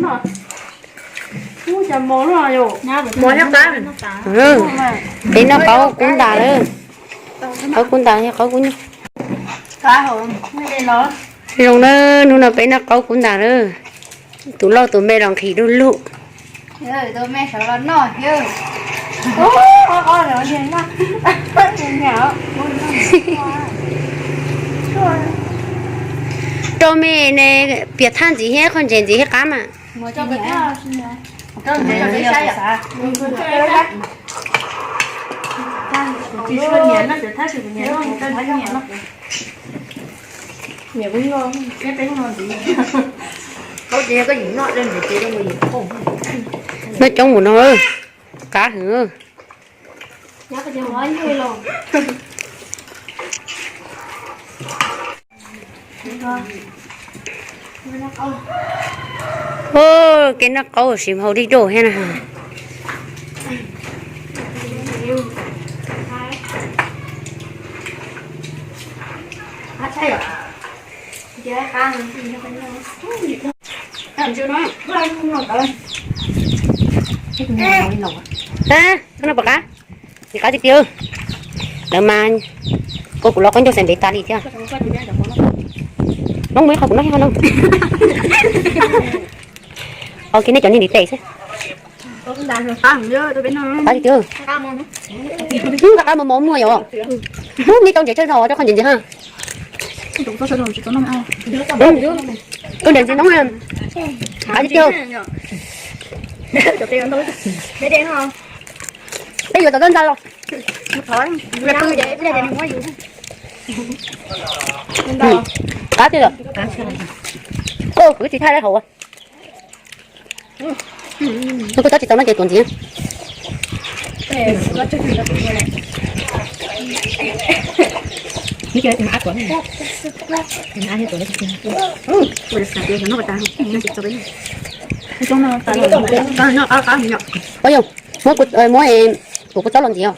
Peb noj qaub kub ntas lawm. Qaub kub ntas thiab qaub kub nyuj. Zoo na, hnub no peb noj qaub kub ntas lawm. Tus loj tus me los nqhis du lug. Rau me ne, pias thaj ntxiv thiab qhov ntses ntxiv thiab qab mas. Noj coob mus no, qab heev. Kev noj qaub sim haus dib doj thiab na. Noj pom qab, qab tiag tiag. Lawv mas kua kuv los qaub ncaug xav ntev tas li thiab. Hmoob muaj ib qho kuv noj ib qho no. Ok, nej cov niag ntiv tes xwb. Qab tiag tiag. Qab qab mos mos muaj yom. Ub, nej tau ntses tsawg no rau qhov ntses ntxiv ha. Tus ntses ntxiv no qab tiag tiag. Peb yuav tom toj ntxa los. Qab tiag. Koj kuv tsis thaij lawm hauv. Kuv tsis tau no ces tuav ntxiv. Ua yog, muab kuv, muab kuv tsob los ntxiv os.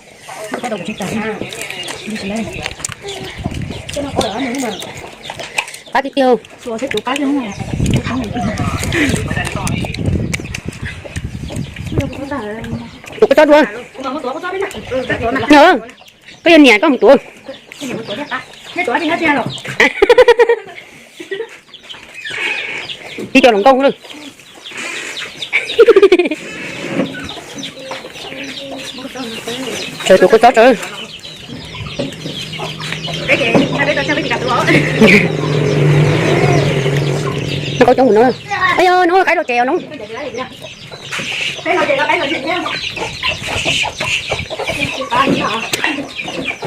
Qab tiag tiag. Kuv tsob dua. Koj yog niam koj mus tuav. Tib co hluas nkauj lawm. Sawv tus kua txob tsawv. Noj qaub coob mus no. Yog no qaib los ces no.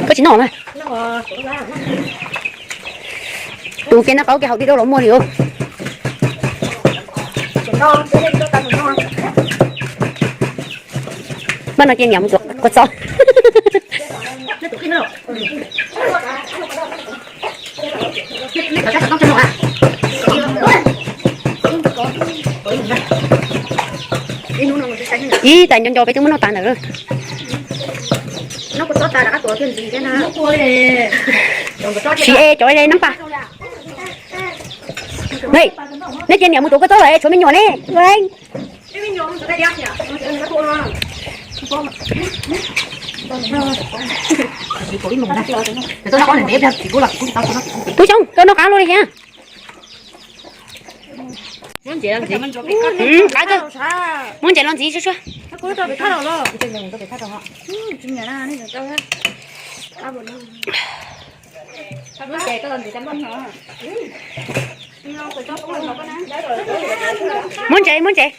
Koj tsis noj na. Tus kev noj qaub kev haus dib doj los muaj li os. Maj no cia niam mus tuav kua txob. Ib tais nco nco peb twb muab noj tas ntawd. Siv es cov nab pas. Nej cia niam mus tuav kua txob lawm tshuav me nyuam ne. Tub Xyooj, koj noj qab luaj li thiab. Muab ntses los ntxiv suab suab. Muab ntses, muab ntses.